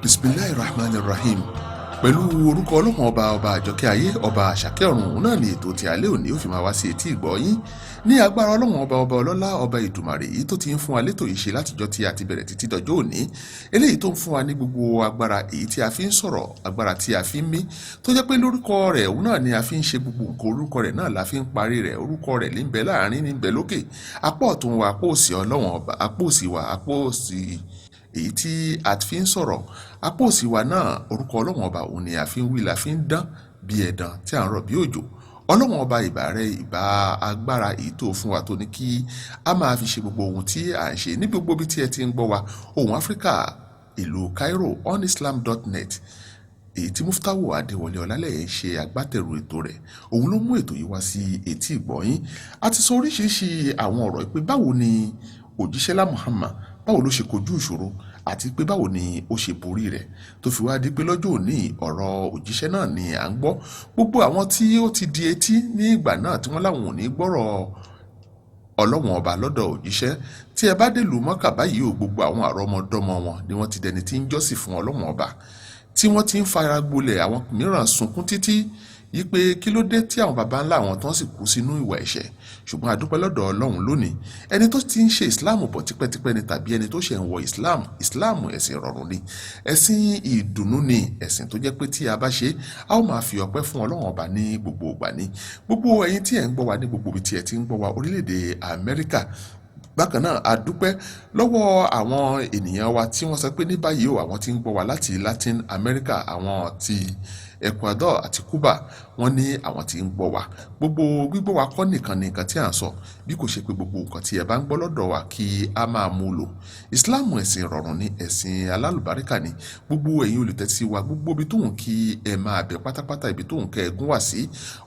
Bismillahi Rahman Rahim. Pẹ̀lú orúkọ Ọlọ́run Ọba, Ọba àjọkẹ́ ayé, Ọba àṣàkẹ́ ọ̀run, òun náà ni ètò tí alẹ́ òní ó fi máa wá sí etí ìgbọ́ yín ní agbára Ọlọ́run Ọba, Ọba ọlọ́lá, Ọba Ìdùmàrè, èyí tó ti ń fún wa létò yìí ṣe látijọ́ tí a ti bẹ̀rẹ̀ títí dọjọ́ òní, eléyìí tó ń fún wa ní gbogbo agbára èyí tí a fi ń sọ̀rọ̀, agbára tí a fi ń mí, tó jẹ́ pé lórúkọ rẹ̀ òun náà ni a fi ń ṣe gbogbo nǹkan, orúkọ rẹ̀ náà la fi ń parí rẹ̀, orúkọ rẹ̀ ní ń bẹ láàrin, ní ń bẹ lókè, apá ọ̀tún wa, apá òsì Ọlọ́run Ọba, apá òsì wa, apá òsì èyí tí a fi ń sọ̀rọ̀, apá òsì wa náà, orúkọ Ọlọ́run Ọba òun ni a fi ń wí, la fi ń dán bí ẹ̀dán tí à ń rọ̀ bí òjò. Ọlọ́run Ọba, ìbà rẹ, ìbà agbára èyí tó fún wa tó ní kí a máa fi ṣe gbogbo ohun tí à ń ṣe ní gbogbo bí tí ẹ ti ń gbọ́ wa. Ohùn Áfíríkà, ìlú Cairo, onislam.net, èyí tí Muftawo Adéwọlé Ọlálẹyé ṣe agbátẹrù ètò rẹ̀, òun ló mú ètò yìí wá sí etí ìgbọ́yín. A ti sọ oríṣiríṣi àwọn ọ̀rọ̀ pé báwo ni òjíṣẹ́lá Muhammad, báwo ló ṣe kojú ìṣòro, àti pé báwo ni ó ṣe borí rẹ̀, tó fi wá di pé lọ́jọ́ òní ọ̀rọ̀ òjíṣẹ́ náà ni à ń gbọ́. Gbogbo àwọn tí ó ti di etí ní ìgbà náà tí wọ́n láwọn ò ní gbọ́rọ̀ Ọlọ́wọ̀n Ọba lọ́dọ̀ òjíṣẹ́, tí ẹ bá dé ìlú Mọ́kà báyìí o, gbogbo àwọn àrọ́mọdọ́mọ wọn ni wọ́n ti dẹni tí ń jọ́sìn fún Ọlọ́wọ̀n Ọba, tí wọ́n ti ń fara gbolẹ̀. Àwọn mìíràn sunkún títí yí pé kí ló dé tí àwọn baba ńlá àwọn tán sì kú sínú ìwà ẹ̀ṣẹ̀. Ṣùgbọ́n a dúpẹ́ lọ́dọ̀ Ọlọ́run lónìí, ẹni tó ti ń ṣe Islam bọ̀ tipẹ́tipẹ́ ni tàbí ẹni tó ṣẹ̀ ń wọ Islam, Islam ẹ̀sìn ìrọ̀rùn ni, ẹ̀sìn ìdùnnú ni, ẹ̀sìn tó jẹ́ pé tí a bá ṣe, a ó máa fi ọpẹ́ fún Ọlọ́run Ọba ní gbogbo ìgbà ni. Gbogbo ẹ̀yin tí ẹ̀ ń gbọ́ wa ní gbogbo ibi tí ẹ ti ń gbọ́ wa, orílẹ̀-èdè Amẹ́ríkà bákan náà, a dúpẹ́ lọ́wọ́ àwọn ènìyàn wa tí wọ́n sọ pé ní báyìí o, àwọn tí ń gbọ́ wa láti Latin America, àwọn ti Ecuador àti Cuba, wọ́n ní àwọn tí ń gbọ́ wa. Gbogbo gbígbọ́ wa kọ́ nìkan ni nǹkan tí à ń sọ, bí kò ṣe pé gbogbo nǹkan tí ẹ bá ń gbọ́ lọ́dọ̀ wa kí a máa mú lò. Islam ẹ̀sìn ìrọ̀rùn ni, ẹ̀sìn alálùbáríkà ni. Gbogbo ẹ̀yin olùtẹ́tí wa, gbogbo ibi tóun kí ẹ máa bẹ̀ pátápátá, ibi tóun kẹ́ ẹ gún wá sí,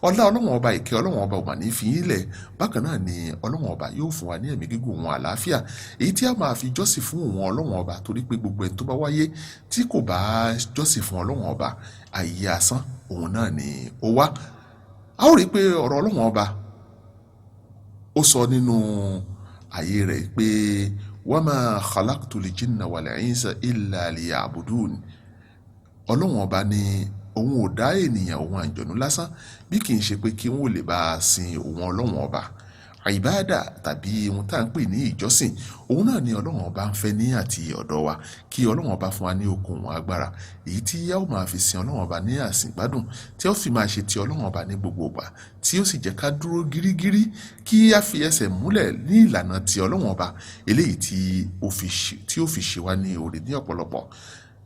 ọlá Ọlọ́run Ọba, ìkẹ́ Ọlọ́run Ọba ò mà ní fi yín lẹ̀. Bákan náà ni Ọlọ́run Ọba yóò fún wa ní ẹ̀mí gígùn wọn, àlàáfíà, èyí tí a máa fi jọ́sìn fún òun Ọlọ́run Ọba, torí pé gbogbo ẹni tó bá wáyé tí kò bá jọ́sìn fún Ọlọ́run Ọba, ayé asán òun náà ni ó wá. A ó rí i pé ọ̀rọ̀ Ọlọ́run Ọba ó sọ nínú ayé rẹ̀ pé wa ma khalaqtul jinna wal insa illa liya'budun. Ọlọ́run Ọba ní òun ò dá ènìyàn òun àǹjọ̀nú lásán bí kì í ṣe pé kí wọ́n ò lè bá a sin òun Ọlọ́run Ọba. Ìbáàdà tàbí ohun tá à ń pè ní ìjọsìn, òun náà ni Ọlọ́run Ọba ń fẹ́ ní àti ọ̀dọ̀ wa. Kí Ọlọ́run Ọba fún wa ní okun òun agbára èyí tí a ó máa fi sin Ọlọ́run Ọba ní àsìn gbádùn, tí ó fi máa ṣe ti Ọlọ́run Ọba ní gbogbo ìgbà, tí ó sì jẹ́ ká dúró gírígírí, kí a fi ẹsẹ̀ múlẹ̀ ní ìlànà ti Ọlọ́run Ọba, eléyìí tí ó fi ṣe wá ní oore ní ọ̀pọ̀lọpọ̀.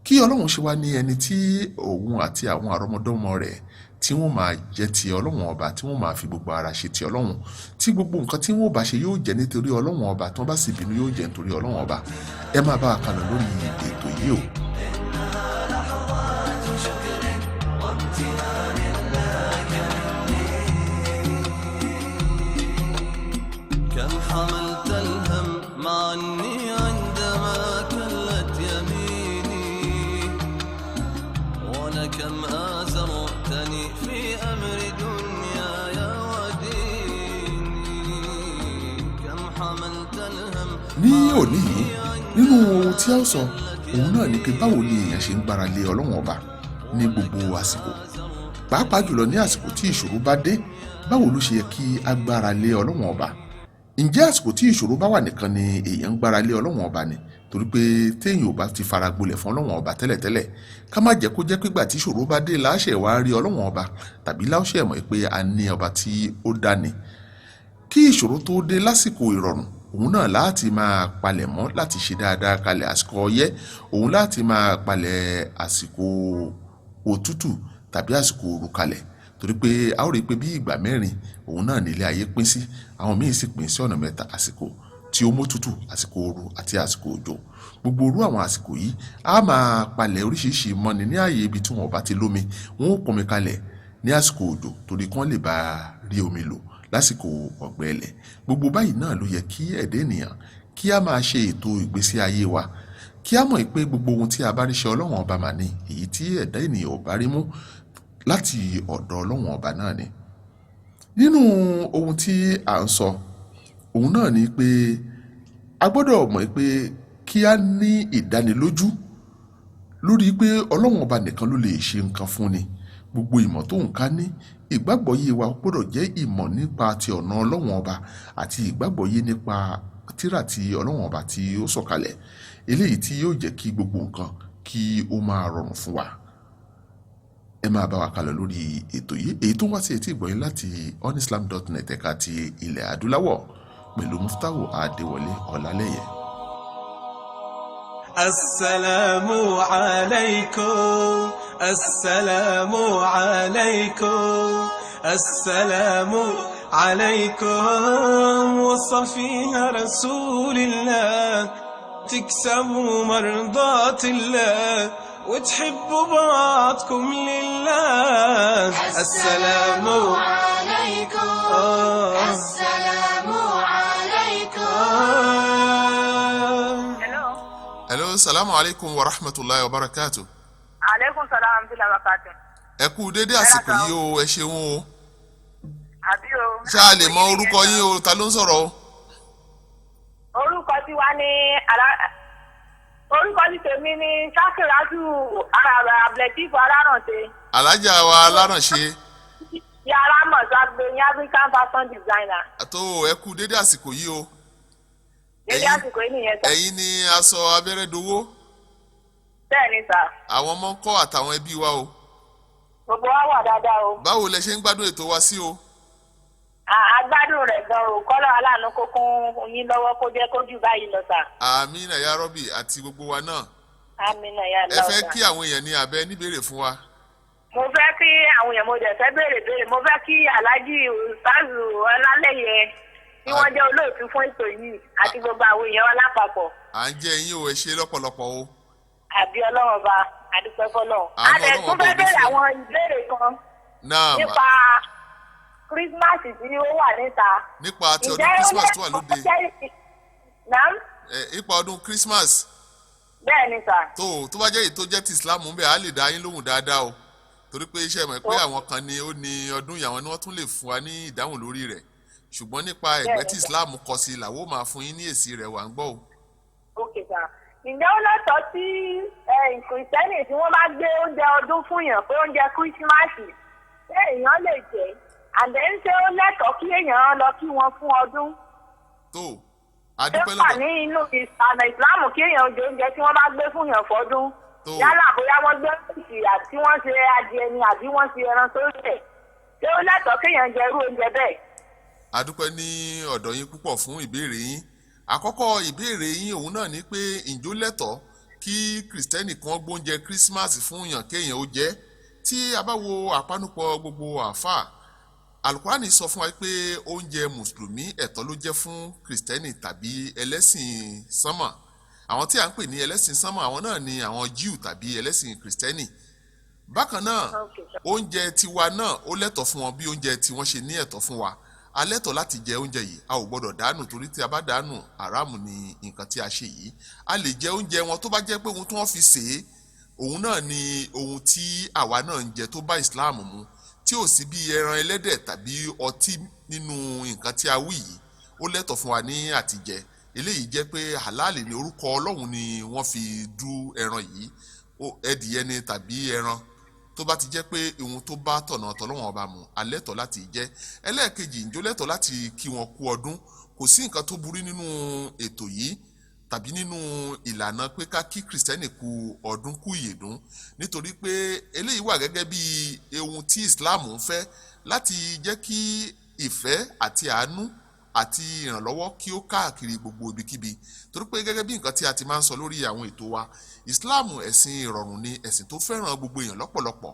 Kí Ọlọ́run ṣe wá ní ẹni tí òun àti àwọn àrọ́mọdọ́mọ rẹ̀ tí wọ́n máa jẹ́ ti Ọlọ́run Ọba, tí wọ́n máa fi gbogbo ara ṣe ti Ọlọ́run, tí gbogbo nǹkan tí wọ́n bá ṣe yóò jẹ́ nítorí Ọlọ́run Ọba, tí wọ́n bá sì bínú yóò jẹ́ nítorí Ọlọ́run Ọba. Ẹ máa bá a kálọ lórí ètò yìí o. كم حملت الهم مع عني عندما كلت يميني، ولكم آزرتني في أمر دنياي وديني. كم حملت الهم Ní òní yìí, nínú ohun tí a ó sọ òun náà ni pé báwo ni èèyàn ṣe ń gbára lé Ọlọ́run Ọba ní gbogbo àsìkò, pàápàá jùlọ ní àsìkò tí ìṣòro bá dé. Báwo ló ṣe yẹ kí a gbára lé Ọlọ́run Ọba? Ǹjẹ́ àsìkò tí ìṣòro bá wà nìkan ni èèyàn ń gbára lé Ọlọ́run Ọba ni? Torí pé téèyàn ò bá ti fara gbolẹ̀ fún Ọlọ́run Ọba tẹ́lẹ̀tẹ́lẹ̀, ká má jẹ́ kó jẹ́ pé ìgbà tí ìṣòro bá dé láṣẹ wá rí Ọlọ́run Ọba, tàbí láṣẹ mọ̀ pé a ní ọba tí ó dání. Kí ìṣòro tó dé, lásìkò ìrọ̀rùn òun náà láti máa palẹ̀ mọ́ láti ṣe dáadáa kalẹ̀, àsìkò ọyẹ́ òun láti máa palẹ̀ àsìkò òtútù tàbí àsìkò ooru kalẹ̀, torí pé a ó rí i pé bí ìgbà mẹ́rin òun náà nílé ayé pín sí, àwọn míì sì pín sí ọ̀nà mẹ́ta: àsìkò tí ó mótútù, àsìkò ooru àti àsìkò òjò. Gbogbo orú àwọn àsìkò yìí, a máa palẹ̀ oríṣiríṣi mọ́ni ní ààyè ibi tí wọn ò bá ti lómi, wọn ó pọnmi kalẹ̀ ní àsìkò òjò torí kí wọ́n lè bá rí omi lò lásìkò ọ̀gbẹlẹ̀. Gbogbo báyìí náà ló yẹ kí ẹ̀dá ènìyàn kí a máa ṣe ètò ìgbésí ayé wa, kí a mọ̀ pé gbogbo ohun tí a bá rí ṣe, Ọlọ́run Ọba mà ní. Èyí tí ẹ̀dá ènìyàn ò bá rí mú láti ọ̀dọ̀ Ọlọ́run Ọba náà ni. Nínú ohun tí à ń sọ òun náà ni pé a gbọ́dọ̀ mọ̀ pé kí a ní ìdánilójú Lórí pé Ọlọ́run Ọba nìkan ló lè ṣe nǹkan fún ni. Gbogbo ìmọ̀ tó ń ká ní ìgbàgbọ́ yé wa gbọ́dọ̀ jẹ́ ìmọ̀ nípa ti ọ̀nà Ọlọ́run Ọba àti ìgbàgbọ́ yé nípa tírà tí Ọlọ́run Ọba tí ó sọ̀kalẹ̀, eléyìí tí yóò jẹ́ kí gbogbo nǹkan kí ó máa rọrùn fún wa. Ẹ máa bá wa kalọ̀ lórí ètò yìí, èyí tó ń wá sí etí ìgbọ̀nyín láti onislam.net ẹ̀ka ti ilẹ̀ adúláwọ̀ pẹ̀lú Muftahu Adéwọlé Ọlálẹ́yẹ. السلام عليكم، السلام عليكم، السلام عليكم. وصفيها رسول الله، تكسبوا مرضاة الله وتحبوا بعضكم لله. السلام عليكم، السلام عليكم. Hello. Hello, salamu alaykum wa rahmatulahi wa barakatu. Aleykum salaam wa rahmatullahi wa barakatuh. Ẹ kú dédé àsìkò yìí o, ẹ ṣeun o. Àbí o. Ṣá a lè mọ orúkọ yín o? Ta ló ń sọ̀rọ̀ o? Orúkọ tiwa ní orúkọ ti tèmi ní Ṣakiratu ara Abdulateef Alárànṣe. Alájà wa alárànṣe. Yàrá Mọ̀ságbé ní African fashion designer. Àtó, ẹ kú dédé àsìkò yìí o. Dédé àsìkò yìí nìyẹn sà. Ẹ̀yin ni aṣọ abẹ́rẹ́ dowó. Bẹ́ẹ̀ ni sà. Àwọn ọmọ ń kọ́ àtàwọn ẹbí wa o? Gbogbo wa wà dáadáa o. Báwo lẹ ṣe ń gbádùn ètò wa sí o? Agbádùn rẹ̀ gan o, kọ́lọ́ aláàánú kó kún yín lọ́wọ́ kó jẹ́ kó jù báyìí lọ sà. Àmín ya Rabbi àti gbogbo wa náà. Àmín ya Ẹ Allah. fẹ́ Sà. kí àwọn èèyàn ní abẹ́ níbèrè fún wa? Mo fẹ́ kí àwọn èèyàn, mo dẹ̀ fẹ́ béèrè béèrè. Mo fẹ́ kí Alhaji Ustazu Ọlálẹ́yẹ tí wọ́n jẹ́ olóòtú fún ètò yìí àti gbogbo àwọn èèyàn wa lápapọ̀. À ń jẹ́ yín o, ẹ ṣe lọ́pọ̀lọpọ̀ o. Àbí Ọlọ́run Ọba, àdúpẹ́ fọlọ́run. Àánú A dẹ̀ Ọlọ́run tún Ọba fẹ́ ò ní béèrè fún. àwọn ìbéèrè kan Náà nípa Christmas tí ó wà níta. Nípa ti ọdún Ǹjẹ́ ó Christmas tó wà lẹ́tọ̀ọ́ lóde. Naam? Ẹ, nípa ọdún Christmas. Bẹ́ẹ̀ ni sà. Tó bá jẹ́ èyí tó jẹ́ ti Islam ń bẹ̀, á lè dá yín lóhùn dáadáa o, torí pé iṣẹ́ mọ̀ pé àwọn kan ni ó ní ọdún yìí, àwọn ni wọ́n tún lè fún wa ní ìdáhùn lórí rẹ̀, ṣùgbọ́n nípa ẹ̀gbẹ́ tí Islam kọ sí làwọn ó máa fún yín ní èsì rẹ̀ wà ń gbọ́ o. Ok sà. Ǹjẹ́ ó lẹ́tọ̀ọ́ sí Kìrìsìtẹ́nì tí wọ́n bá gbé oúnjẹ ọdún fún yàn pé oúnjẹ Kírísímàsì, ṣé èèyàn lè jẹ? Àǹdẹ̀ ń ṣe ó lẹ́tọ̀ọ́ kí èèyàn lọ kí wọn fún ọdún? Tó Ṣé adúpẹ́ wà lọ́dọ̀ ní inú ìlànà Ìsìláàmù kí èèyàn jẹ oúnjẹ tí wọ́n bá gbé fún yàn fọ́dún? Tó. Yálà bóyá wọ́n gbé ìsì àti wọ́n ṣe adìẹ ni àbí wọ́n ṣe ẹran sórí ẹ̀. Ṣé ó lẹ́tọ̀ọ́ kéèyàn jẹ irú oúnjẹ bẹ́ẹ̀? Adúpẹ́ ní ọ̀dọ̀ yín púpọ̀ fún ìbéèrè yín. Àkọ́kọ́ ìbéèrè yín òun náà ni pé ǹjọ́ lẹ́tọ̀ọ́ kí Kìrìsìtẹ́nì kan gbóúnjẹ Christmas fún yàn kéèyàn ó jẹ? Tí a bá wo àpanupọ̀ gbogbo àáfàá, Alukurani sọ fún wa pé oúnjẹ mùsùlùmí ẹ̀tọ́ ló jẹ́ fún Kìrìsìtẹ́nì tàbí ẹlẹ́sìn sánmà. Àwọn tí a ń pè ní ẹlẹ́sìn sánmà, àwọn náà ni àwọn Jew tàbí ẹlẹ́sìn Kìrìsìtẹ́nì. Bákan náà, Okay, sir. oúnjẹ tiwa náà ó lẹ́tọ̀ọ́ fún wọn bí oúnjẹ tí wọ́n ṣe ní ẹ̀tọ́ fún wa. A lẹ́tọ̀ọ́ láti jẹ oúnjẹ yìí, a ò gbọ́dọ̀ dànù, torí tí a bá dànù, àràmù ni nǹkan tí a ṣe yìí. A lè jẹ oúnjẹ wọn tó bá jẹ́ pé ohun tí wọ́n fi sè é òun náà ni ohun tí àwa náà ń jẹ tó bá Islam mu, tí ò sí bí ẹran ẹlẹ́dẹ̀ tàbí ọtí nínú nǹkan tí a wí yìí, ó lẹ́tọ̀ọ́ fún wa ní àtijẹ. Eléyìí jẹ́ pé halali ni, orúkọ Ọlọ́run ni wọ́n fi du ẹran yìí, ẹdìyẹ ni tàbí ẹran tó bá ti jẹ́ pé ohun tó bá tọ̀nà tọ́lọ́wọ́n ọba mu, alẹ́tọ̀ láti jẹ́. Ẹlẹ́ẹ̀kejì, ǹjọ́ lẹ́tọ̀ láti kí wọn kú ọdún? Kò sí nǹkan tó burú nínú ètò yìí tàbí nínú ìlànà pé ká kí Kìrìsìtẹ́nì kú ọdún, kú ìyèdún, nítorí pé eléyìí wà gẹ́gẹ́ bí ohun tí Islam ń fẹ́ láti jẹ́ kí ìfẹ́ àti àánú àti ìrànlọ́wọ́ kí ó káàkiri gbogbo ibikíbi, torí pé gẹ́gẹ́ bí nǹkan tí a ti máa ń sọ lórí àwọn ètò wa, Islam ẹ̀sìn ìrọ̀rùn ni, ẹ̀sìn tó fẹ́ràn gbogbo èèyàn lọ́pọ̀lọpọ̀.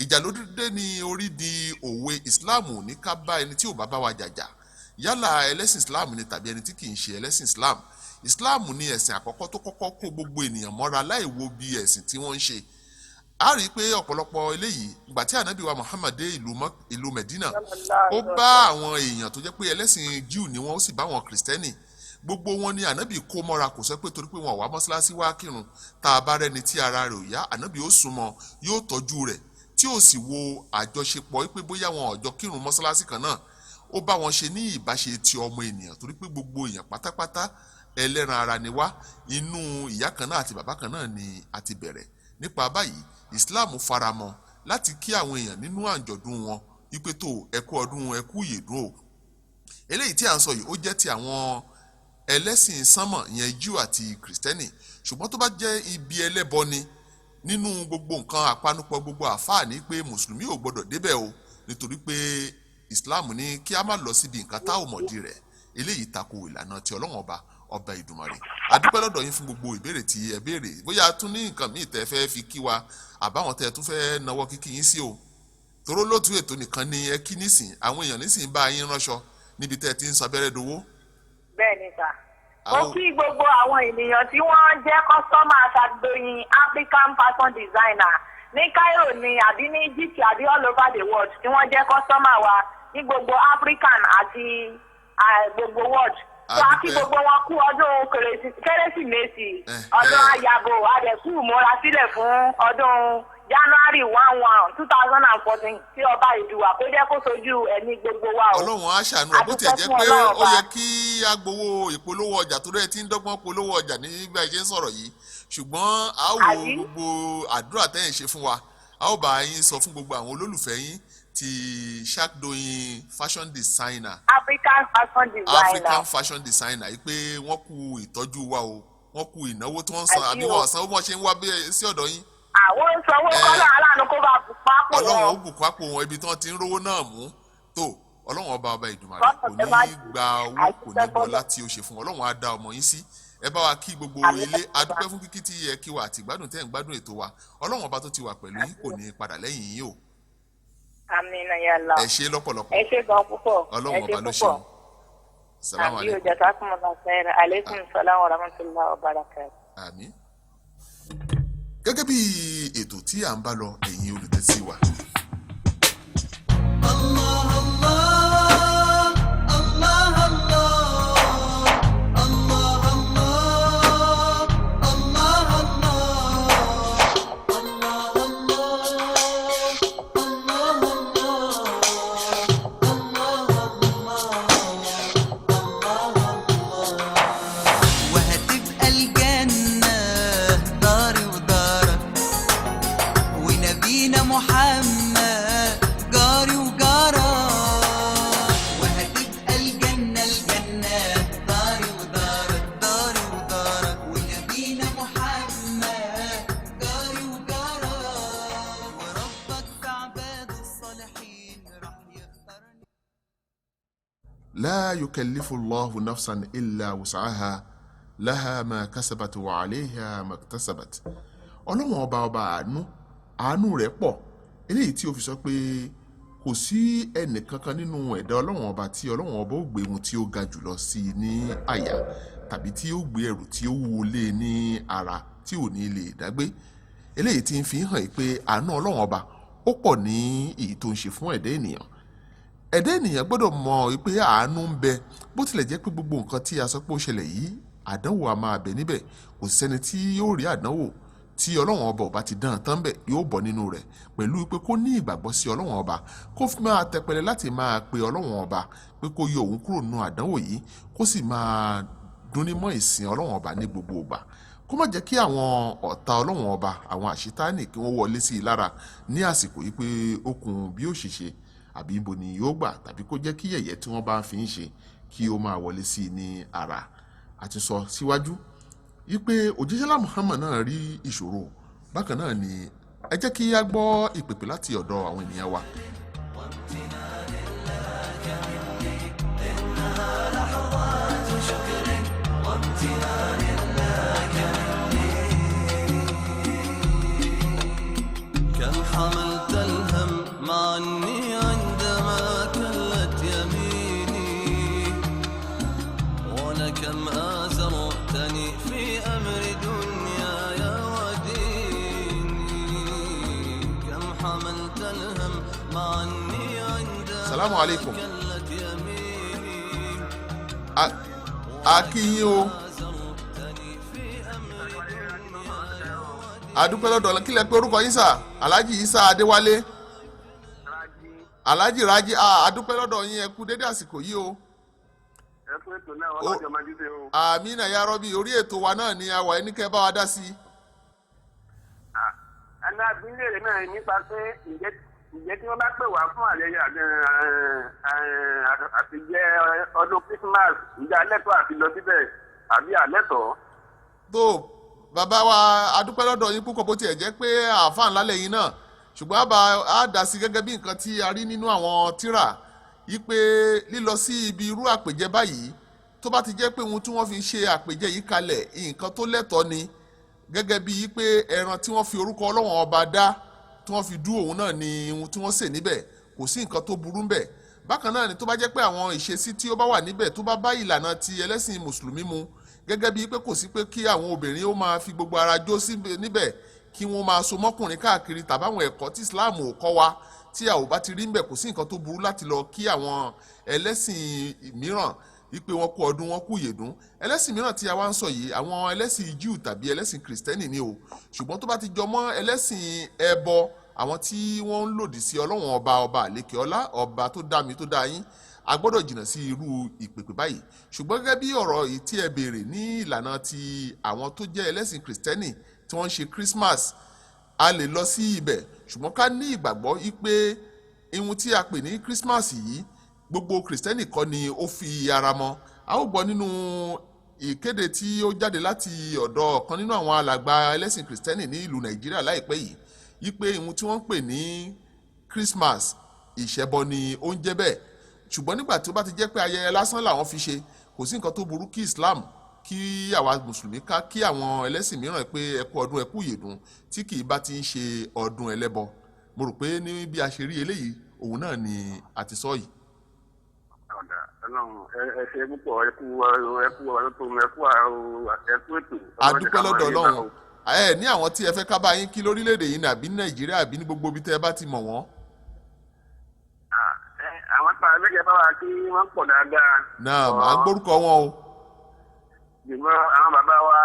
Ìjà ló dé ní orí di òwe. Islam ò ní ká bá ẹni tí ò bá bá wa jàjà, yálà ẹlẹ́sìn Islam ni tàbí ẹni tí kì í ṣe ẹlẹ́sìn Islam. Islam ni ẹ̀sìn àkọ́kọ́ tó kọ́kọ́ kó gbogbo ènìyàn mọ́ra láì wo bí ẹ̀sìn tí wọ́n ń ṣe. A rí i pé ọ̀pọ̀lọpọ̀ eléyìí, ìgbà tí ànábì wa Muhammad dé ìlú Medina, ó bá àwọn èèyàn tó jẹ́ pé ẹlẹ́sìn Jew ni wọ́n, ó sì bá àwọn Kìrìsìtẹ́nì. Gbogbo wọn ni ànábì kó mọ́ra. Kò sọ pé torí pé wọn ò wá mọ́ṣáláṣí wá kírun. Tá a bá rẹni tí ara rẹ̀ ò yá, ànábì ó súnmọ́, yóò tọ́jú rẹ̀, tí ó sì wo àjọṣepọ̀ pé bóyá wọn ò jọ kírun mọ́ṣáláṣí kan náà. Ó bá wọn ṣe ní ìbáṣe ti ọmọ ènìyàn, torí pé gbogbo èèyàn pátápátá ẹlẹ́ran ara ni wá, inú ìyá kan náà àti bàbá kan náà ni a ti bẹ̀rẹ̀. Nípa báyìí, Islam faramọ́ láti kí àwọn èèyàn nínú àjọ̀dún wọn wípé tó, ẹ kú ọdún, ẹ kú ìyèdún o. Eléyìí tí à ń sọ yìí, ó jẹ́ ti àwọn ẹlẹ́sìn sánmọ̀, ìyẹn Jew àti Kristẹni. Ṣùgbọ́n tó bá jẹ́ ibi ẹlẹ́bọ ni, nínú gbogbo nǹkan àpanupọ̀ gbogbo àfáà ní pé mùsùlùmí ò gbọdọ̀ débẹ̀ o, nítorí pé Islam ní kí a má lọ síbi nǹkan tá ò mọ̀dí rẹ̀. Eléyìí tako ìlànà ti Ọlọ́run Ọba, Ọba Ìdùmarè. Adúpẹ́ lọ́dọ̀ yín fún gbogbo ìbéèrè tí ẹ béèrè. Bóyá a tún ní nǹkan míì tẹ́ fẹ́ fi kí wa, àbáwọn tẹ́ tún fẹ́ nawọ́ kíkí yín sí o, toró lótú ètò nìkan ni ẹ kí nísìn. Àwọn èèyàn nísìn bá yín ránṣọ níbi tẹ́ ẹ ti ń sabẹ́rẹ́ dowó. Bẹ́ẹ̀ ni sà. Mo kí gbogbo àwọn ènìyàn tí wọ́n jẹ́ customer Ṣàgbéyìn African fashion designer ní Cairo ní àbí ní Egypt àbí all over the world, tí wọ́n jẹ́ customer wa ní gbogbo African àti gbogbo world. So a kí Adúpẹ́. gbogbo wọn kú ọdún Kérésìmesì, ọdún àyàbò, àdẹ̀kù múra sílẹ̀ fún ọdún January 1, 1, 2014, tí Ọba Ìdùwà kó jẹ́ kó sojú ẹ̀mí gbogbo wa o. Ọlọ́run á ṣàánú ẹ. Bó tiẹ̀ Adúpẹ́ jẹ́ fún pé Ọlọ́run ó Ọba. yẹ kí a gbowó ìpolówó ọjà, tó rẹ̀ ti ń dọ́gbọ́n polówó ọjà ní bí a ṣe ń sọ̀rọ̀ yìí, ṣùgbọ́n a ó wo Àbí? gbogbo àdúrà tẹ́yìn ṣe fún wa. A ó bá yín sọ fún gbogbo àwọn olólùfẹ́ yín ti Sharkdoyin fashion designer, African fashion designer. African fashion designer yìí, pé wọ́n kú ìtọ́jú wa o, wọ́n kú ìnáwó tí wọ́n ń san, Àbí àbí o. wọ́n sanwó, wọ́n ṣe ń wá bí sí ọ̀dọ̀ yín. Àwọn ń sanwó. Kọ́lá aláàánú kó bá pápò Ọlọ́run ó wọn. bùkún àpò wọn, ibi tí wọ́n ti ń rówó náà mú tó. Ọlọ́run Ọba, Ọba Ìdùmarè, Kọ́lá kò tẹ ní bá í gba owó, kò ní àìsíṣẹ́ gbọ́ fọ́lọ́. láti ó ṣe fún. Ọlọ́run á dá ọmọ yín sí. Ẹ bá wa kí gbogbo Àmín. ilé. Adúpẹ́ fún kíkí tí ẹ kí wa àti ìgbádùn tẹ́ ń gbádùn ètò wa. Ọlọ́run Ọba tó ti wà pẹ̀lú yín kò ní í padà lẹ́yìn yín o. Àmín ya Allah. Ẹ ṣe lọ́pọ̀lọpọ̀. Ẹ ṣé gan púpọ̀. Ẹ Ọlọ́run ṣé Ọba ló púpọ̀. ṣeun. Salamu Àbí o. alaykum. Jazakumullahu khairan. Aleykum salaam wa rahmatullahi wa barakatuh. Àmín. Gẹ́gẹ́ bí ètò tí à ń bá lọ, ẹ̀yin olùtẹ́sí wa, الله الله الله الله الله الله الله الله الله. وهتبقى الجنة داري ودارك، ونبينا محمد جاري وجارك. وهتبقى الجنة، الجنة داري ودارك، داري ودارك، ونبينا محمد جاري وجارك، وربك في عباده الصالحين راح يختارني. لا يكلف الله نفسا إلا وسعها، لها ما كسبت وعليها ما اكتسبت. Ọlọ́run Ọba, Ọba àánú, àánú rẹ̀ pọ̀, eléyìí tí ó fi sọ pé kò sí ẹnìkankan nínú ẹ̀dá Ọlọ́run Ọba tí Ọlọ́run Ọba ó gbé ohun tí ó ga jùlọ sí i ní àyà, tàbí tí ó gbé ẹrù tí ó wúwo lé e ní ara tí ò ní lè dágbé. Eléyìí tí ń fi hàn yìí pé àánú Ọlọ́run Ọba ó pọ̀ ní èyí tó ń ṣe fún ẹ̀dá ènìyàn. Ẹ̀dá ènìyàn gbọ́dọ̀ mọ̀ pé àánú ń bẹ. Bó tilẹ̀ jẹ́ pé gbogbo nǹkan tí a sọ pé ó ṣẹlẹ̀ yìí, àdánwò a máa bẹ níbẹ̀. Kò sẹ́ni tí yóò rí àdánwò tí Ọlọ́run Ọba ò bá ti dán tán bẹ̀ yóò bọ́ nínú rẹ̀, pẹ̀lú pé kó ní ìgbàgbọ́ sí Ọlọ́run Ọba, kó fi máa tẹpẹlẹ láti máa pe Ọlọ́run Ọba pé kó yọ òun kúrò nínú àdánwò yìí, kó sì máa dúnní mọ́ ìsìn Ọlọ́run Ọba ní gbogbo ìgbà, kó má jẹ́ kí àwọn ọ̀tá Ọlọ́run Ọba, àwọn àṣetánì, kí wọ́n wọlé sí i lára ní àsìkò yìí pé okùn bí ó ṣe ṣe àbí ibo ni yóò gbà, tàbí kó jẹ́ kí yẹ̀yẹ́ tí wọ́n bá fi ń ṣe kí ó máa wọlé sí i ní ara. Àti sọ síwájú wípé òjíṣẹ́lá Muhammad náà rí ìṣòro bákan náà ni. Ẹ jẹ́ kí a gbọ́ ìpèpè láti ọ̀dọ̀ àwọn ènìyàn wa. كم حملت الهم مع أني عندما كلت يميني، ولكم آزرتني في أمر دنياي وديني. كم حملت الهم مع أني عندما Salamu alaikum. كلت يميني. A kí yín o. آزرتني في أمر دنياي. Adúpẹ́ lọ́dọ̀ Ọlọ́run. Kí lẹ pé orúkọ yín sà? Alhaji Isa Adéwálé, Alhaji Raji. Adúpẹ́ lọ́dọ̀ yín. Ẹ kú dédé àsìkò yìí o. Ẹ fún ètò náà, ọlọ́jọ́ máa jíde o. Àmínà ya rọ́bì. Orí ètò wa náà ni a wà, ẹni kẹ́ bá wa dá sí i. Alábílẹ̀ náà nípa pé ǹjẹ́ tí wọ́n bá pè wá fún àyẹyẹ àtijẹ́ ọdún Christmas, ǹjẹ́ alẹ́tọ̀ àti lọ síbẹ̀ àbí alẹ́tọ̀? Tó bàbá wa, adúpẹ́ lọ́dọ̀ yín púpọ̀. Bó tiẹ̀ jẹ́ pé àáfàá ńlá lẹ́yìn náà, ṣùgbọ́n àbá á dá sí gẹ́gẹ́ bí nǹkan tí a rí nínú àwọn tírà yí pé lílọ sí ibi irú àpèjẹ báyìí, tó bá ti jẹ́ pé ohun tí wọ́n fi ṣe àpèjẹ yìí kalẹ̀, nǹkan tó lẹ́tọ̀ọ́ ni, gẹ́gẹ́ bí yí pé ẹran tí wọ́n fi orúkọ Ọlọ́run Ọba dá tí wọ́n fi dú òun náà ni ohun tí wọ́n sè níbẹ̀, kò sí nǹkan tó burú ńbẹ̀. Bákan náà ni tó bá jẹ́ pé àwọn ìṣesí tí ó bá wà níbẹ̀ tó bá bá ìlànà ti ẹlẹ́sìn mùsùlùmí mu, gẹ́gẹ́ bíi pé kò sí pé kí àwọn obìnrin ó máa fi gbogbo ara jó níbẹ̀, kí wọ́n máa so mọ́kùnrin káàkiri, tàbáwọn ẹ̀kọ́ tí Islam ò kọ́ wa tí a ò bá ti rí ńbẹ̀, kò sí nǹkan tó burú láti lọ kí àwọn ẹlẹ́sìn mìíràn wípé wọ́n kú ọdún, wọ́n kú ìyèdún. Ẹlẹ́sìn mìíràn tí a wá ń sọ yìí, àwọn ẹlẹ́sìn Júù tàbí ẹlẹ́sìn Kìrìsìtẹ́nì ni o. Ṣùgbọ́n tó bá ti jọ mọ́ ẹlẹ́sìn ẹbọ, àwọn tí wọ́n ń lòdì sí Ọlọ́run Ọba, ọba àlékè ọlá, ọba tó dá mi tó dá yín, a gbọ́dọ̀ jìnnà sí irú ìpèpè báyìí. Ṣùgbọ́n gẹ́gẹ́ bí ọ̀rọ̀ yìí tí ẹ béèrè ní ìlànà ti àwọn tó jẹ́ ẹlẹ́sìn Kìrìsìtẹ́nì tí wọ́n ń ṣe Christmas, a lè lọ sí ibẹ̀, ṣùgbọ́n ká ní ìgbàgbọ́ yí pé ihun tí a pè ní Christmas yìí, gbogbo Kìrìsìtẹ́nì kọ́ ni ó fi ara mọ́. A ó gbọ́ nínú ìkéde tí ó jáde láti ọ̀dọ̀ ọ̀kan nínú àwọn alàgbà ẹlẹ́sìn Kìrìsìtẹ́nì ní ìlú Nàìjíríà láìpẹ́ yìí yí pé ihun tí wọ́n ń pè ní Christmas, ìṣẹ́bọ ni ó ń jẹ́ bẹ́ẹ̀. Ṣùgbọ́n nígbà tí ó bá ti jẹ́ pé ayẹyẹ lásán làwọn fi ṣe, kò sí nǹkan tó burú kí Islam, kí àwa mùsùlùmí ká kí àwọn ẹlẹ́sìn mìíràn pé ẹ kú ọdún, ẹ kú ìyèdún, tí kì í bá ti ń ṣe ọdún ẹlẹ́bọ. Mo rò pé ní bí a ṣe rí eléyìí, òun náà ni a ti sọ yìí. Ọ̀dà, Ọlọ́run ẹ ṣe púpọ̀. Ẹ kú, ẹ kú ọdún tó, ẹ kú, ẹ kú ètò. A dúpẹ́ lọ́dọ̀ Ọlọ́run. Ẹ ní àwọn tí ẹ fẹ́ ká bá yín kí lórílẹ̀‐èdè yìí ní àbí ní Nàìjíríà àbí ní gbogbo ibi tẹ́ ẹ bá ti mọ̀ wọ́n? Àwọn tá a lẹ́gẹ̀ẹ́ bá wa kí wọ́n pọ̀ dáadáa. Náà à ń gbórúkọ wọn o. Jùmọ̀ àwọn bàbá wa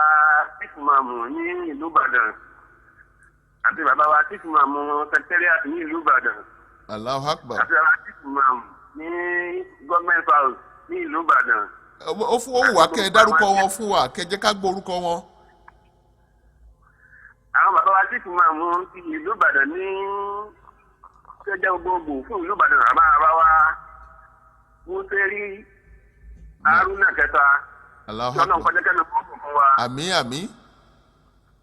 Chief Mamu ní ìlú Ìbàdàn àti bàbá wa Chief Mamu secretariat ní ìlú Ìbàdàn. Allahu Akbar. Àti bàbá Chief Mamu ní government house ní ìlú Ìbàdàn. Ó fún ó wù wá kẹ́ ẹ dárúkọ wọn fún wa, kẹ́ ẹ jẹ́ ká gbọ́ orúkọ wọn. Àwọn bàbá wa Chief Mamu ti ìlú Ìbàdàn ní tó jẹ́ gbogbogbò fún ìlú Ìbàdàn, bàbá wa Mùsẹ̀rí Haruna kẹta. Allahu lọ́nà Akbar. kọjá kẹ́nu fún fún wa. Àmín, àmín.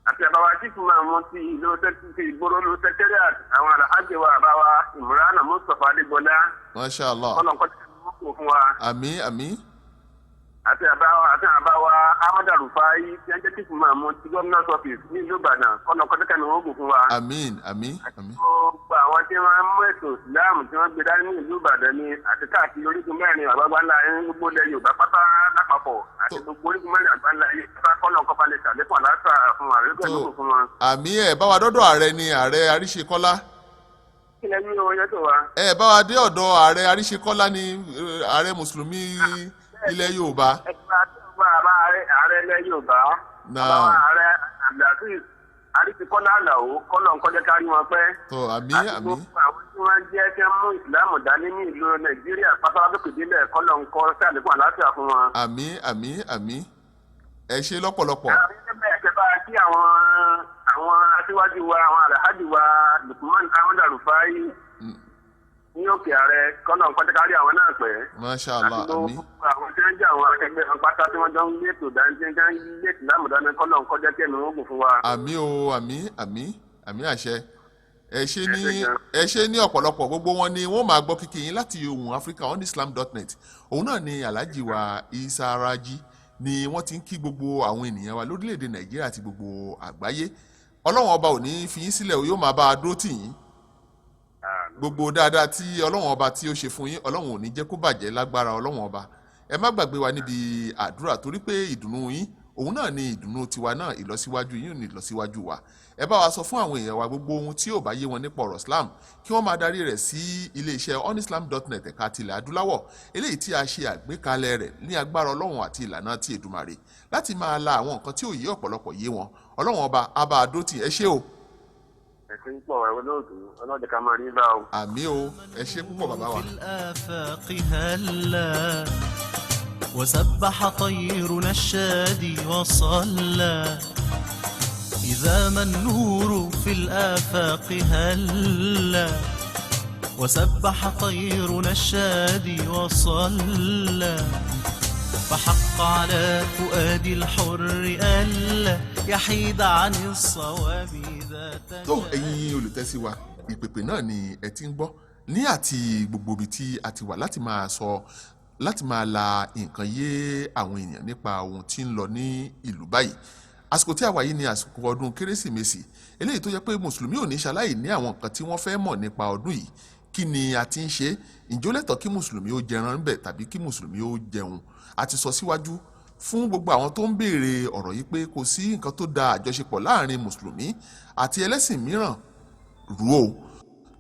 Àti bàbá wa Chief Mamu ti ìlú ti ìgboro lu secretariat, àwọn alhaji wa bàbá wa Imran Mustapha Adégbọlá. Masha Allah. Lọ́nà kọjá kẹ́nu fún fún wa. Àmín, àmín. Àti àbá wa Ahmadu Rufai tí wọ́n jẹ́ Chief Mamu ti governor's office ní ìlú Ìbàdàn, kọ́nà kọjá kẹ́nu fún fún wa. Àmín, àmín, àmín. Gbogbo àwọn tí wọ́n mú ètò ìsìláàmù tí wọ́n gbé dání ní ìlú Ìbàdàn ni àti káàkiri orígun mẹ́rin àgbàgbà ńlá ní gbogbo ilẹ̀ Yorùbá pátá lápapọ̀ àti gbogbo orígun mẹ́rin àgbà ńlá yìí pátá, kọ́nà kọ́ba lè ṣàlékún àlàáfíà fún wa àrígbẹ́ lóko fún wọn. Àmín. Ẹ bá wa dọ́dọ̀ ààrẹ ni, ààrẹ Àríṣekọ́lá. Kí lẹ ní owó yẹn tó wa? Ẹ bá wa dé ọ̀dọ̀ ààrẹ Àríṣekọ́lá ni, ààrẹ mùsùlùmí ilẹ̀ Yorùbá. Ẹ ti bá tó bá àbá ààrẹ ilẹ̀ Yorùbá. Náà. Bàbá wa ààrẹ Abdulaziz Àríṣekọ́lá Àlàó, kọ́nà kọjá kárí wọn pẹ́. Tó, àmín. Àti Àmín. gbogbo àwọn tí wọ́n jẹ́ tí wọ́n mú ìsìláàmù dání ní ìlú Nàìjíríà pátápátá délẹ̀, kọ́nà ń kọ́ sàlékún àlàáfíà fún wọn. Àmín, àmín, àmín. Ẹ ṣe lọ́pọ̀lọpọ̀. Bẹ́ẹ̀ bá kí àwọn aṣíwájú wa, àwọn alhaji wa Lukman Ahmed Rufai ní òkè ààrẹ, kọ́nà kọ́tẹ́kárí àwọn náà pẹ́. Masha Allah. Àti Àmín. gbogbo àwọn tí wọ́n jẹ́ àwọn akẹgbẹ́ wọn pátá tí wọ́n jọ ń gbé ètò dání, tí wọ́n jọ ń gbé ètò ìsìlámù dání, kọ́nà kọjá kí ẹ̀mí wọn gùn fún wa. Àmín o, àmín, àmín, àmín, àṣẹ. Ẹ ṣe ní. Ẹ ṣé gan. Ẹ ṣe ní ọ̀pọ̀lọpọ̀. Gbogbo wọn ni wọ́n máa gbọ́ kíkì yín láti Ohùn Africa on islam.net. Òun náà ni Alhaji wa Isa Raji ni wọ́n ti ń kí gbogbo àwọn ènìyàn wa lórílẹ̀‐èdè Nàìjíríà àti gbogbo àgbáyé. Ọlọ́run Ọba ò ní fi yín sílẹ̀ o, yóò máa bá a dúró tì yín. Gbogbo dáadáa tí Ọlọ́run Ọba tí ó ṣe fún yín, Ọlọ́run ò ní jẹ́ kó bàjẹ́ lágbára Ọlọ́run Ọba. Ẹ má gbàgbé wa níbi àdúrà, torí pé ìdùnnú yín, òun náà ni ìdùnnú tiwa náà, ìlọsíwájú yín ní ìlọsíwájú wa. Ẹ bá wa sọ fún àwọn èèyàn wa, gbogbo ohun tí ò bá yé wọn nípa ọ̀rọ̀ Islam, kí wọ́n máa darí rẹ̀ sí iléeṣẹ́ onislam.net ẹ̀ka tilẹ̀ adúláwọ̀, eléyìí tí a ṣe àgbékalẹ̀ rẹ̀ ní agbára Ọlọ́run àti ìlànà ti Èdùmàrè láti máa la àwọn nǹkan tí ò yé ọ̀pọ̀lọpọ̀ yé wọn. Ọlọ́run Ọba á bá a dó tì. Ẹ ṣé o. Ẹ̀sìn pọ̀ ẹ̀wọ̀n lóòtú, ọlọ́dẹ ká máa rí bá o. Àmín o. Ẹ ṣé púpọ̀, bàbá wa. في الآفاق هلا وسبح طيرنا الشادي وصلى. إذا ما النور في الآفاق هلا وسبح طيرنا الشادي وصلى فحق على فؤاد الحر ألا يحيد عن الصواب ذات. Tó ẹ̀yin olùtẹ́sí wa, ìpèpè náà ni ẹ ti ń gbọ́ ní àti gbogbo ibi tí a ti wà láti máa sọ, láti máa la nǹkan yé àwọn èèyàn nípa ohun tí ń lọ ní ìlú báyìí. Àsìkò tí a wà yìí ni àsìkò ọdún Kérésìmesì, eléyìí tó jẹ́ pé mùsùlùmí ò ní ṣaláì ní àwọn nǹkan tí wọ́n fẹ́ mọ̀ nípa ọdún yìí. Kí ni a ti ń ṣe? Ǹjẹ́ ó lẹ́tọ̀ọ́ kí mùsùlùmí ó jẹran ńbẹ̀ tàbí kí mùsùlùmí ó jẹun? A ti sọ síwájú fún gbogbo àwọn tó ń béèrè ọ̀rọ̀ yìí pé kò sí nǹkan tó da àjọṣepọ̀ láàrin mùsùlùmí àti ẹlẹ́sìn mìíràn rú o.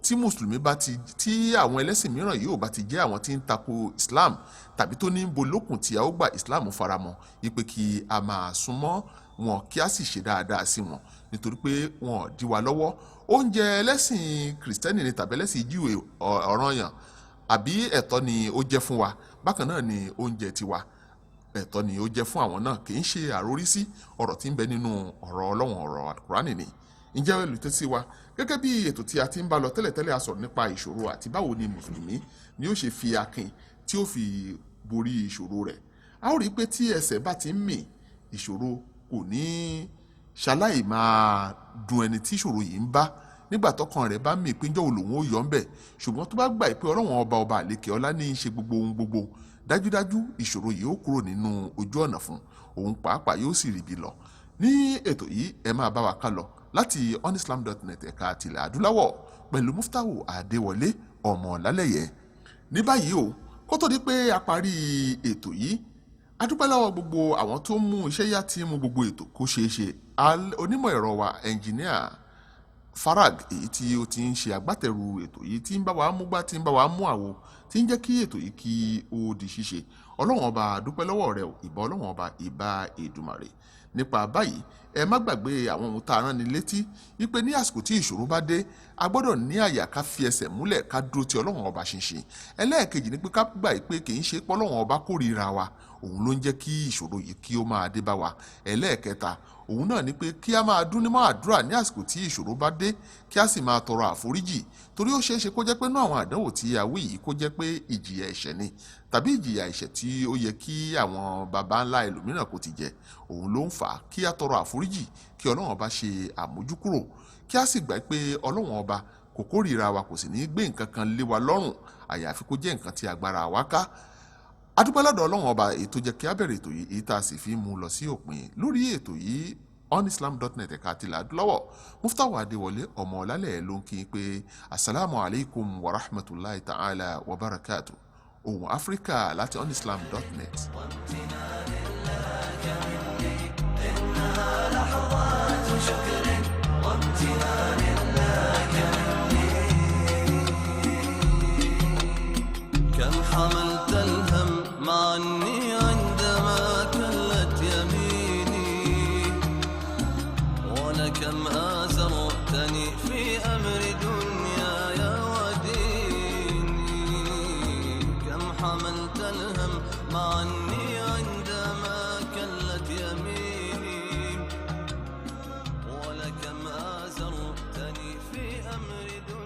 Tí mùsùlùmí bá ti, tí àwọn ẹlẹ́sìn mìíràn yóò bá ti jẹ́ àwọn tí ń tako Islam tàbí tó ní ń bo lókun tí a ó gbà Islam faramọ́ ipe kí a máa súnmọ́ wọn, kí a sì ṣe dáadáa sí wọn, nítorí pé wọn ò dí wa lọ́wọ́. Oúnjẹ ẹlẹ́sìn Kìrìsìtẹ́nì ni tàbí ẹlẹ́sìn Júù, ọ̀ranyàn àbí ẹ̀tọ́ ni ó jẹ́ fún wa. Bákan náà ni oúnjẹ tiwa, ẹ̀tọ́ ni ó jẹ́ fún àwọn náà. Kì í ṣe àrórísí ọ̀rọ̀ tí ń bẹ nínú ọ̀rọ̀ Ọlọ́run, ọ̀rọ̀ Àlùkùránì ni. Ǹjẹ́ olùtẹ́sí wa, gẹ́gẹ́ bí ètò tí a ti ń bá lọ tẹ́lẹ̀tẹ́lẹ̀, a sọ̀rọ̀ nípa ìṣòro àti báwo ni mùsùlùmí ni ó ṣe fi akin tí ó fi borí ìṣòro rẹ̀. A ó rí i pé tí ẹsẹ̀ bá ti ń mì, ìṣòro kò ní ṣaláì máa dùn ẹni tí ìṣòro yìí ń bá nígbà tọkàn rẹ̀ bá mì pé ńjọ́ wo lòun ó yọ ńbẹ̀. Ṣùgbọ́n tó bá gbà pé Ọlọ́run ọba, ọba àlekè ọlá, ní í ṣe gbogbo ohun gbogbo, dájúdájú ìṣòro yìí ó kúrò nínú ojú ọ̀nà fún òun pàápàá, yóò sì ríbi lọ. Ní ètò yìí, ẹ máa bá wa ká lọ láti onislam.net ẹ̀ka tìlẹ̀ adúláwọ̀ pẹ̀lú Muftahu Adéwọlé ọmọ lálẹ́yẹ. Ní báyìí o, kó tó di pé a parí ètò yìí, a dúpẹ́ lọ́wọ́ gbogbo àwọn tó ń mú iṣẹ́ yá, tí mú gbogbo ètò kó ṣeé ṣe. Onímọ̀ ẹ̀rọ wa, ẹnjìníà Farag, èyí tí ó ti ń ṣe agbátẹrù ètò yìí, tí ń bá wa mú gbá, tí ń bá wa mú àwo, tí ń jẹ́ kí ètò yìí kí ó di ṣíṣe. Ọlọ́run ọba, dúpẹ́ lọ́wọ́ rẹ o. Ìbà Ọlọ́run ọba, ìbà Èdùmàrè. Nípa báyìí, ẹ má gbàgbé àwọn ohun tá a rán ni létí wípé ní àsìkò tí ìṣòro bá dé, a gbọ́dọ̀ ní àyà ká fi ẹsẹ̀ múlẹ̀, ká dúró ti Ọlọ́run ọba ṣinṣin. Ẹlẹ́ẹ̀kejì ni pé ká gbà pé kì í ṣe pé Ọlọ́run ọba kórìíra wa òun ló ń jẹ́ kí ìṣòro yìí kí ó máa dé bá wa. Ẹlẹ́ẹ̀kẹta òun náà ni pé kí a máa dún nímọ̀ àdúrà ní àsìkò tí ìṣòro bá dé, kí a sì máa tọrọ àforíjì, torí ó ṣeé ṣe kó jẹ́ pé náà àwọn àdánwò tí a wí yìí, kó jẹ́ pé ìjìyà ẹ̀ṣẹ̀ ni, tàbí ìjìyà ẹ̀ṣẹ̀ tí ó yẹ kí àwọn baba ńlá ẹlòmíràn kò ti jẹ òun ló ń fà á. Kí a tọrọ àforíjì, kí Ọlọ́run ọba ṣe àmójúkúrò, kí a sì gbà pé Ọlọ́run ọba kò kórìíra wa, kò sì ní gbé nǹkan kan lé wa lọ́rùn àyàfi kó jẹ́ nǹkan tí agbára wa ká. Adúpẹ́ lọ́dọ̀ Ọlọ́run ọba èyí tó jẹ́ kí a bẹ̀rẹ̀ ètò yìí, èyí tá a sì fi mú lọ sí òpin lórí ètò yìí, onislam.net ẹ̀ka àtìlẹ̀ adúláwọ̀. Muftahu Adéwọlé ọmọ ọ̀làlẹ̀ ló ń kí n pé asalaamu alaykum wa rahmatulahi ta'ala wa barakatu. Ohùn Áfíríkà láti onislam.net. كم حملت الهم معني عندما كلت يميني، ولكم آزرتني في أمر دنياي وديني. كم حملت الهم معني عندما كلت يميني، ولكم آزرتني في أمر دنياي.